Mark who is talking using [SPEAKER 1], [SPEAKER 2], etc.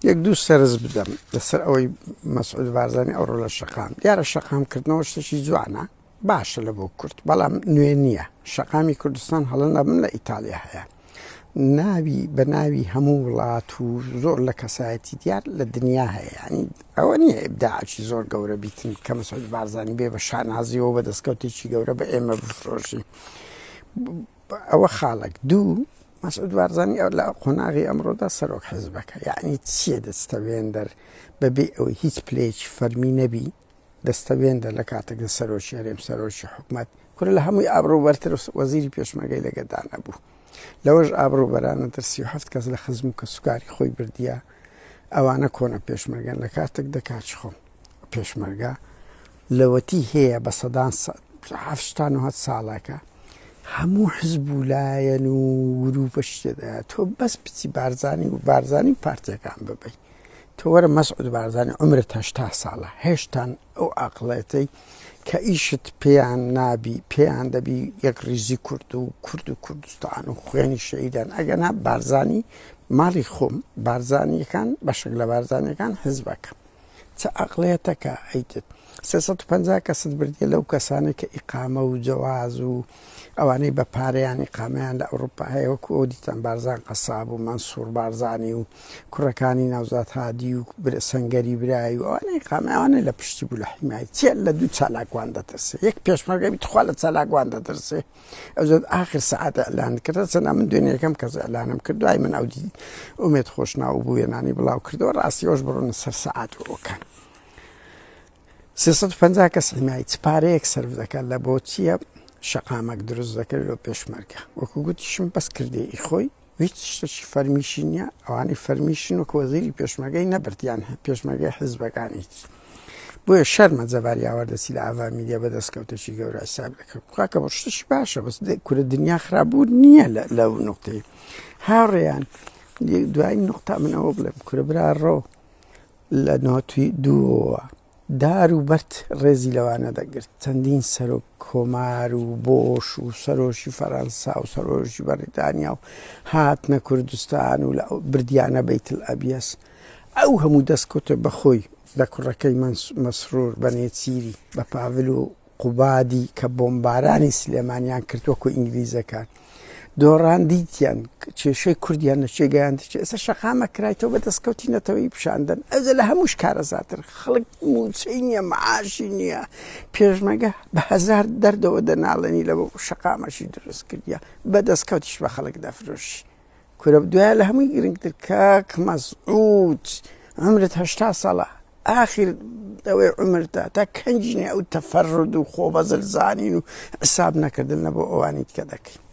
[SPEAKER 1] یەک دوو سەرز بدەم لەسەر ئەوەی مەسعود بارزانی ئەوڕۆ لە شەقام دیارە شەقام کردنەوە شتێکی جوانە باشە لە بۆ کورد بەڵام نوێ نییە شەقامی کوردستان هەڵە نەبم لە ئیتالیا هەیە ناوی بە ناوی هەموو وڵات و زۆر لە کەسایەتی دیار لە دنیا هەیە ینی ئەوە نییە ئبداعکی زۆر گەورە بیتن کە مەسعود بارزانی بێ بە شانازیەوە بە دەستکەوتێکی گەورە بە ئێمە بفرۆشی ئەوە خاڵک دوو مەسعود بارزانی ئەو لە قۆناغی ئەمڕۆدا سەرۆک حزبەکە یعنی چییە دەستە وێندەر بەبێ ئەوەی هیچ پلەیەکی فەرمی نەبی دەستە وێندە لە کاتێکدا سەرۆکی هەرێم سەرۆکی حکومەت کورە لە هەمووی ئابڕووبەرتر وەزیری پێشمەرگەی لەگەدا نەبوو لەوەش ئابڕووبەرانەتر 37 کەس لە خزم و کەسوکاری خۆی بردیە ئەوانە کۆنە پێشمەرگەن لە کاتێک دەکات خۆم پێشمەرگە لەوەتی هەیە بە سەدان هەشتان و هەشت ساڵەکە هەموو حزب و لایەن و گروپەش تێدایە تۆ بەس بچی بارزانی و بارزانی پارتیەکان ببەی تۆ وەرە مەسعود بارزانی عومرت 80 ساڵە هێشتان ئەو ئاقڵێتەی کە ئیشت پێیان نابی پێیان دەبی یەک ڕیزی کورد و کورد و کوردستان و خوێنی شەیدان ئەگەنا بارزانی ماڵی خۆم بارزانیەکان بەشێک لە بارزانیەکان حزبەکە چ عەقڵیەتەکە ئەیتت 350 کەست بردیە لەو کەسانەی کە ئیقامە و جەواز و ئەوانەی بە پارەیان ئیقامەیان لە ئەوروپا هەیە وەکو ئەو دیتان بارزان قەساب و مەنسوور بارزانی و کوڕەکانی ناوزاد هادی و سەنگەری برای و ئەوانە ئیقامە ئەوانە لە پشتی بوو لە حیمای چیە لە دوو چالاکوان دەترسێ یەک پێشمەرگە بی تخوا لە چالاکوان دەترسێ ئەوجا ئاخر سەعات ئیعلان کرد چەند من دوێنێ یەکەم کەس ئیعلانم کرد دوای من ئەو دی ئومێد خۆشناو بوو وێنانی بڵاو کردەوە ڕاستیەوەش بڕۆنە سەر سەعات و ئەوکان 350 کەس حیمای چ پارەیەک سەرف دەکات لە بۆ چییە شەقامەک دروست دەکرد لۆ پێشمەرگە وەکو گوتیشم بەس کردێ خۆی هیچ شتێکی فەرمیشی نییە ئەوانەی فەرمیشن وەکو وەزیری پێشمەرگەی نەبرد یان پێشمەرگەی حیزبەکانی بۆیە شەرمە جەبار یاوەر دەچی لە ئاڤا میدیا بە دەستکەوتێکی گەورە حیساب دەکرد کاکە بۆ شتێکی باشە بەس کورە دنیا خراپبوو نییە لەو نقطەی هاوڕێیان دوای نقطە من ئەوە بڵێم کورە برا ڕۆ لە نۆتی دووەوە دار و بەرد ڕێزی لەوانە دەگرت، چەندین سەرۆک کۆمار و بۆش و سەرۆکی فەرەنسا و سەرۆکی بەریتانیا و هاتنە کوردستان و بردیانە بەیت الئەبیەس. ئەو هەموو دەستکەوتە بە خۆی، بە کوڕەکەی مەسرور، بە نێچیری، بە پاڤل و قوبادی کە بۆمبارانی سلێمانیان کرد وەکو ئینگلیزەکان دۆڕاندیتیان کێشەی کوردیان لە چێ گەیاند چێ ئێستا شەقامە کرایتەوە بە دەستکەوتی نەتەوەی پیشاندەن ئەوجا لە هەمووش کارەساتر خەڵک مووچەی نییە معاشی نییە پێشمەگە بە هەزار دەردەوە دەناڵێنی لە بۆ شەقامەشی دروست کردیە بە دەستکەوتیش بە خەڵک دەفرۆشی کورە دوای لە هەمووی گرنگتر کاک مەسعود عمرت 80 ساڵە ئاخیر ئەوەی عومرتە تا کەنجی نیە ئەو تەفەرود و خۆ بەزل زانین و حساب نەکردن لە بۆ ئەوانی دیکە دەکەی.